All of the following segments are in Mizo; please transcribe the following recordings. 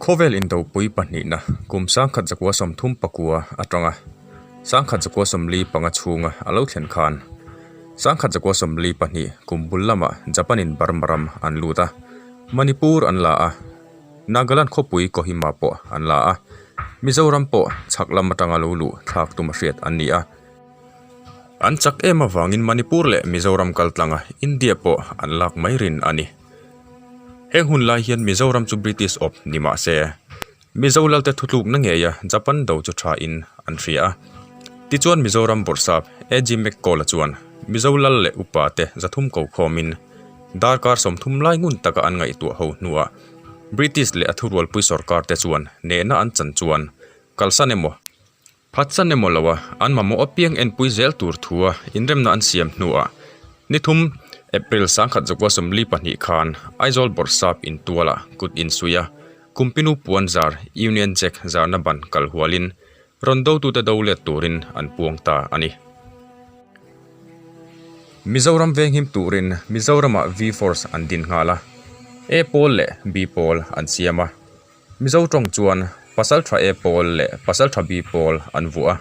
Khawvel indopui pahnihna kum 1939 atanga 1945 chhunga a lo thlen khan 1942 kum bul lamah Japan-in Burma ram an lut a, Manipur an la a, Nagaland khawpui Kohima pawh an la a, Mizoram pawh chhak lam atanga lo luh thlak tum a hriat an ni a. An chak em avangin Manipur leh Mizoram kaltlanga India pawh an lak mai rin a ni. Heng hun lai hian Mizoram chu British awp ni mah se, Mizo lalte thutlukna ngeia Japan do chu tha in an hria a. Tichuan Mizoram Bawrhsap AG McCall-a chuan Mizo lal leh upa te 300 ko khawmin darkar 30 lai ngun taka an ngaihtuah ho hnuah British leh a thurualpui sorkar te chuan nehna an chan chuan kalsan emaw Phatsan emaw loa an mamawh apiang enpui zel tur thua inremna an siam hnuah ni thum April 1942 khan Aizawl Bawrhsap intualah kut insuih a, Kumpinu puan zar Union Jack zarna ban kal hualin rawn dotute do let turin an puang ta a ni. Mizoram venghim turin Mizoramah V-Force an din nghal a, A pawl leh B pawl an siam a. Mizo tawng chuan Pasal tha E pawl leh Pasal tha B pawl an vuah a.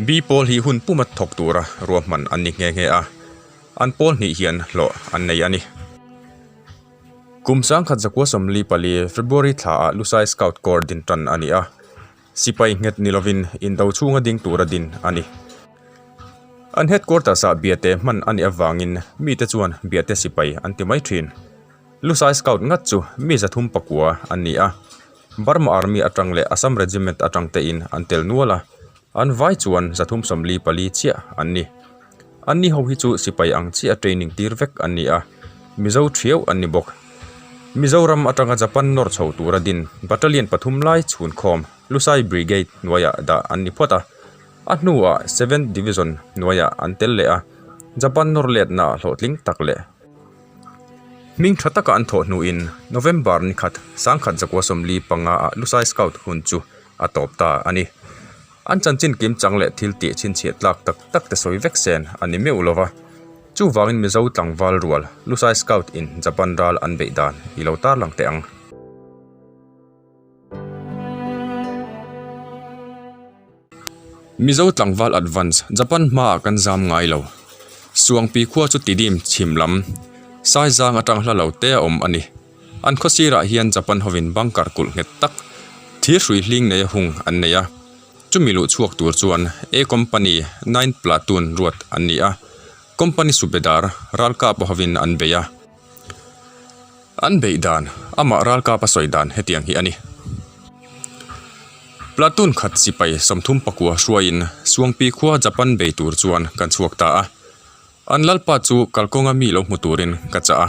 B pawl hi hun puma thawk tura ruahman an ni nghe nghe a, an pawl hnih hian hlawh an nei a ni. Kum 1944 February thlaah Lusai Scout Corps din tan a ni a, sipai nghet ni lovin indo chhunga ding tura din a ni. An headquarters-ah biate hman a nih avangin mite chuan biate sipai an ti mai thin. Lusai Scout ngat chu mi 309 an ni a, Burma Army atang leh Assam Regiment atang tein an tel nual a, an vai chuan 344 chiah an ni. An ni ho hi chu sipai ang chiah training tir vek an ni a, Mizo thiau an ni bawk. Mizoram atanga Japan nawr chho tura din Battalion pathum lai chhunkhawm Lusai Brigade hnuaiah dah an ni phawt a, a hnuah Seventh Division hnuaiah an tel leh a, Japan nawr letna hlawhtling tak leh. Hming tha taka an thawh hnuin November ni khat 1945 ah Lusai Scout hun chu a tawp ta a ni. An chanchin kim chang leh thil tih chhinchhiah tlak tak tak te sawi vek sen a ni meuh lo va. Chuvangin Mizo tlangval rual Lusai Scout in Japan ral an beih dan i lo tarlang teh ang. Mizo tlangval advance Japan hmaah kan zam ngai lo. Suangpi khua chu Tidim chhim lam Saizang atang hla lo te a awm a ni. An khaw sirah hian Japan hovin bunker kulh nghet tak thir hrui hling neia hung an nei a. Chumi luh chhuak tur chuan A Company Nine Platoon ruat an ni a. Company Subedar ralkap hovin an bei a. An beih dan, amah ralkap a sawi dan hetiang hi a ni. Platoon khat sipai 39 hruaiin Suangpi khua Japan bei tur chuan kan chhuak ta a. An lalpa chu kalkawnga mi lo hmu turin ka chah a.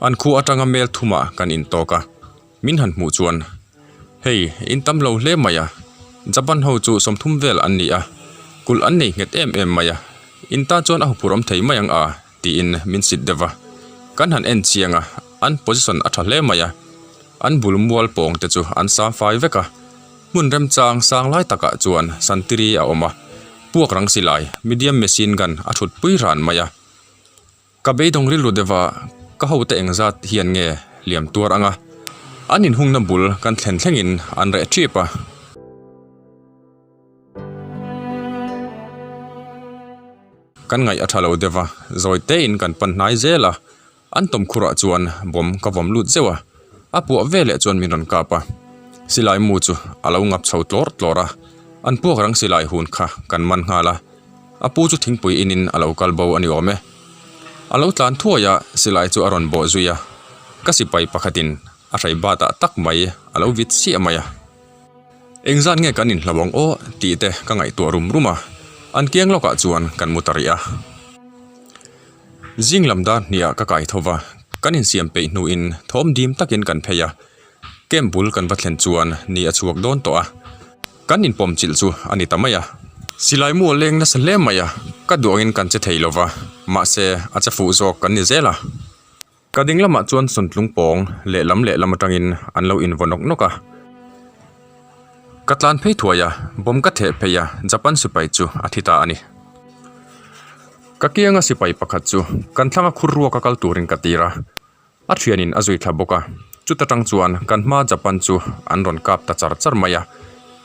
An khua atanga mel thumah kan intawk a. Min han hmuh chuan, Hei, in tam lo hle mai a, Japan ho chu 30 vel an ni a, kulh an nei nghet em em mai a, in tan chuan a huphurh awm thei mai ang a, tiin min sit deuh va. Kan han en chiang a, an position a tha hle mai a, an bul mual pawng te chu an sam fai vek a, hmun remchang sang lai takah chuan santiri a awm a, puak rang silai, medium machine gun, a thut pui ran mai a. Ka beidawng rilru deuh a, ka hote engzat hian nge hliam tuar ang a, an inhungna bul kan thlen thlengin an reh ṭhip a. Kan ngaih a tha lo deuh a, zawi tein kan pan hnai zel a, an tawmkhurah chuan bawm ka vawm lut zeuh a, a puah veleh chuan min rawn kap a, silai mu chu a lo ngap chho tlawr tlawr a, an puak rang silai hun kha kan man nghal a, a pu chu thingpui inin a lo kal bo a ni awm e. A lo tlan thuai a, silai chu a rawn bawh zui a, ka sipai pakhatin a hrei batah tak mai a lo vit siah mai a. Engzat nge kan inhlo ang aw tih te ka ngaihtuah rum rum a, an kiang lawkah chuan kan mu ta rih a. Zing lam dar hniah ka kai tho va, kan insiam peih hnuin thawm dim takin kan phei a, camp bul kan va thlen chuan ni a chhuak dawn tawh a, kan inpawm chilh chu a ni ta mai a. Silai mu a leng nasa hle mai a, ka duh angin kan che thei lo va, mahse a che fuh zawk kan ni zel a. Ka ding lamah chuan sawntlung pawng lehlam lehlam atangin an lo invaw nawk nawk a. Ka tlan phei thuai a, bawm ka theh phei a, Japan sipai chu a thi ta a ni. Ka kianga sipai pakhat chu kan thlanga khur ruaka kal turin ka tir a, a thianin a zui thla bawk a. Chuta tang chuan kan hma Japan chu an rawn kap ta char char mai a.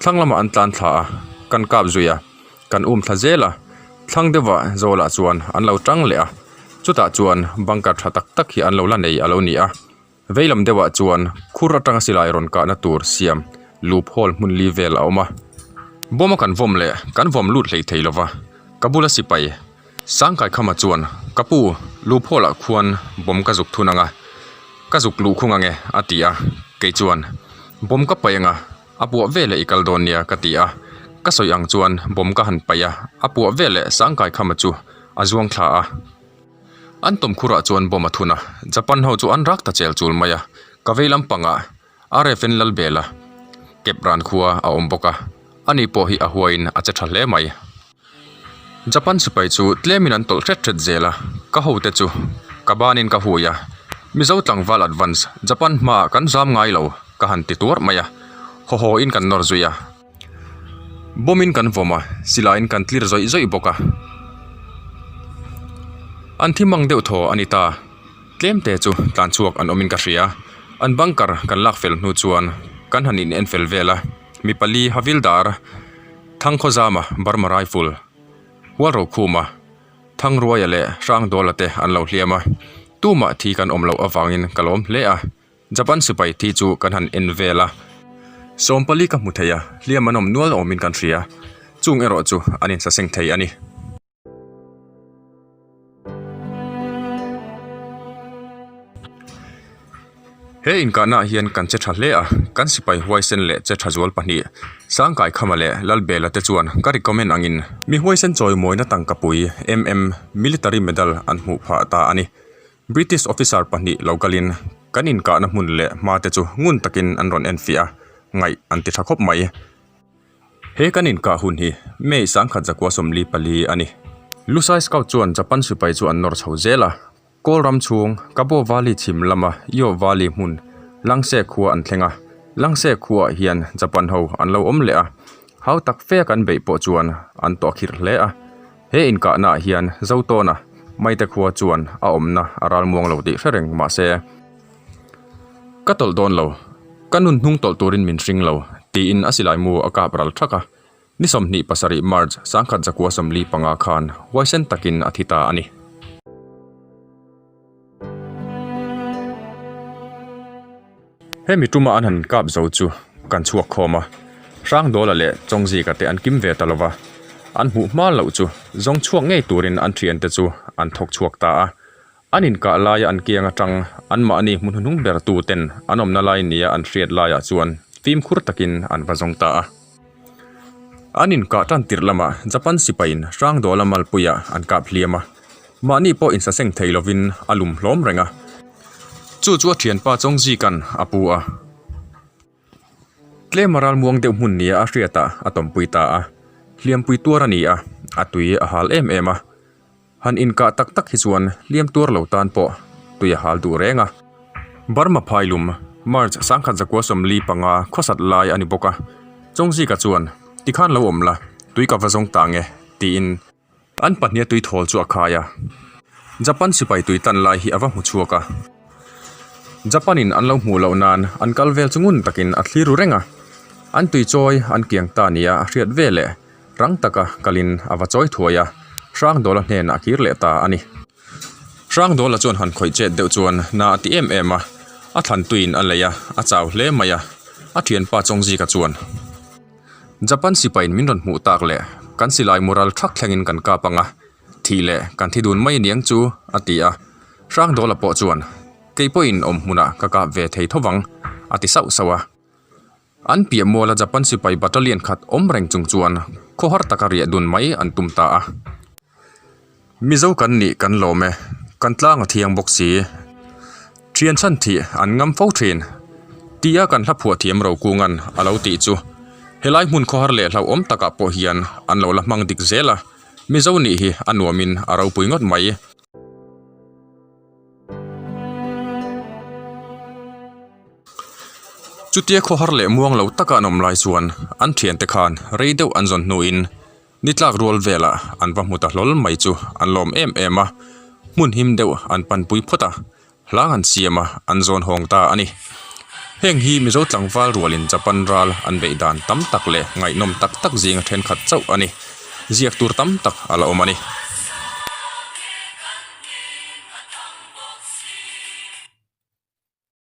Thlang lamah an tlan thla a, kan kap zui a, kan um thla zel a. Thlang deuhah zawlah chuan an lo tang leh a, chutah chuan bunker tha tak tak hi an lo la nei a lo ni a. Vei lam deuhah chuan khur atanga silai rawn kahna tur siam loop hole hmun li vel a awm a. Bawma kan vawm leh kan vawm lut hlei thei lova, ka bula sipai Sangkai khama chuan ka pu loop hole ah khuan bawm ka zuk thun ang a, ka zuk luh khung ang e a ti a, kei chuan bawm ka paih ang a, a puah veleh i kal dawn nia ka ti a, ka sawi ang chuan bawm ka han paih a, a puah veleh Sangkai khama chu a zuang thla a. An tawmkhurah chuan bomb a thun a, Japan ho chu an rak ta chel chul mai a, ka vei lampangah RFN Lalbela kep ran khua a awm bawk a, ani pawh hi a huaiin a che tha hle mai. Japan sipai chu tlemin an tawlh hret hret zel a, ka hote chu ka banin ka hui a, Mizo tlangval advance Japan hmaah kan zam ngai lo ka han ti tuar mai a, haw haw in kan nawr zui a. Bawmin kan vawm a, silaiin kan tlir zawih zawih bawk a. An thi mang deuh thaw a ni ta. Tlem te chu tlan chhuak an awmin ka hria. An bunker kan lak fel hnu chuan kan han in en fel vel a, mi pali Havildar, Thangkhawzama Burma Rifle, Hualrokhuma, Thangruaia leh Hrangdawla te an lo hliam a. Tumah thi kan awm loh avangin ka lawm hle a. Japan sipai thi chu kan han en vel a, sawmpali ka hmu thei a, hliam an awm nual awmin kan hria, chung erawh chu an insaseng thei a ni. He inkahnaah hian kan che tha hle a, kan sipai huaisen leh che tha zual pahnih, Sangkaikhama leh Lalbela te chuan ka recommend angin mi huaisen chawimawina tangkapui MM Military Medal an hmuh phah ta a ni. British officer pahnih lo kalin kan inkahna hmun leh hma te chu ngun takin an rawn enfiah a, ngaih an ti tha khawp mai. He kan inkah hun hi May sangkhat zakua 44 a ni. Lusai Scout chuan Japan sipai chu an nawr chho zel a, Kawl ram chhung Kabo Valley chhim lama Io Valley hmun Langse khua an thleng a, Langse khuaah hian Japan ho an lo awm leh a, hau tak fe kan beih pawh chuan an tawh khirh hle a. He inkahnaah hian Zotawna Maite khua chuan a awmna a ral muang lo tih hre reng mah se, Ka tawlh dawn lo, ka nun hnung tawlh turin min hring lo, tiin a silai mu a kap ral thak a. Ni 27 March 1945 khan huaisen takin a thi ta a ni. Hemi tuma an han kap zo chu kan chhuak khawm a, Hrangdawla leh Chawngzika te an kim ve ta lova, an hmuh hma loh chu zawng chhuak ngei turin an thiante chu an thawk chhuak ta a. An inkah laia an kiang atang anmahni hmun hnuhnung ber tu ten an awmna lai nia an hriat laiah chuan fimkhur takin an va zawng ta a. An inkah tan tirh lamah Japan sipaiin Hrangdawla malpuiah an kap hliam a, mahni pawh insaseng thei lovin a lum hlawm reng a. Chu chu a thianpa Chawngzika'n a pu a. Tlem a ralmuang deuh hmun nia a hriatah a tawmpui ta a, hliampui tuar a ni a, a tui a hal em em a. Han inkah tak tak hi chuan hliam tuar lo tan pawh tui a hal duh reng a. Burma phailum, March 1945 khawsat lai a ni bawk a. Chawngzika chuan, Tikhan lo awm la, tui ka va zawng ta nge, tiin an pahniha tui thawl chu a khai a. Japan sipai tui tan lai hi a va hmu chhuak a. Japan-in an lo hmuh loh nan an kal vel chu ngun takin a thlir ru reng a. An tui chawi an kiang ta nia a hriat veleh Rang taka kalin a va chawi thuai a, Hrangdawla hnenah a kir leh ta a ni. Hrangdawla chuan han khawih chet deuh chuan na a ti em em a, a thlan tuiin a lei a, a chau hle mai a, a thianpa Chawngzika chuan, Japan sipaiin min rawn hmuh tak leh kan silai mural thak thlengin kan kap ang a, thih leh kan thi dun mai aniang chu, a ti a. Hrangdawla pawh chuan, Kei pawhin awm hmunah ka kap ve thei tho vang, a ti sauh sauh a. An piah muala Japan sipai battalion khat awm reng chung chuan khawhar taka riah dun mai an tum ta a. Mizo kan nih kan lawm e, kan tlang a thiang bawk si. Thian chhan thih an ngam fo thin. Tia kan hla phuah thiam Rokungan a lo tih chu helai hmun khawhar leh hlauhawm takah pawh hian an lo la hmang dik zel a, Mizo nih hi a nuamin a ropui ngawt mai. Chutia khawhar leh muang lo taka an awm lai chuan an thiante khan rei deuh an zawn hnuin ni tlak rual velah an va hmu ta hlawl mai chu an lawm em em a, hmun him deuh an panpui phawt a, hlang an siam a, an zawn hawng ta a ni. Heng hi Mizo tlangval rualin Japan ral an beih dan tam tak leh ngaihnawm tak tak zinga thenkhat chauh a ni. Ziak tur tam tak a la awm a ni.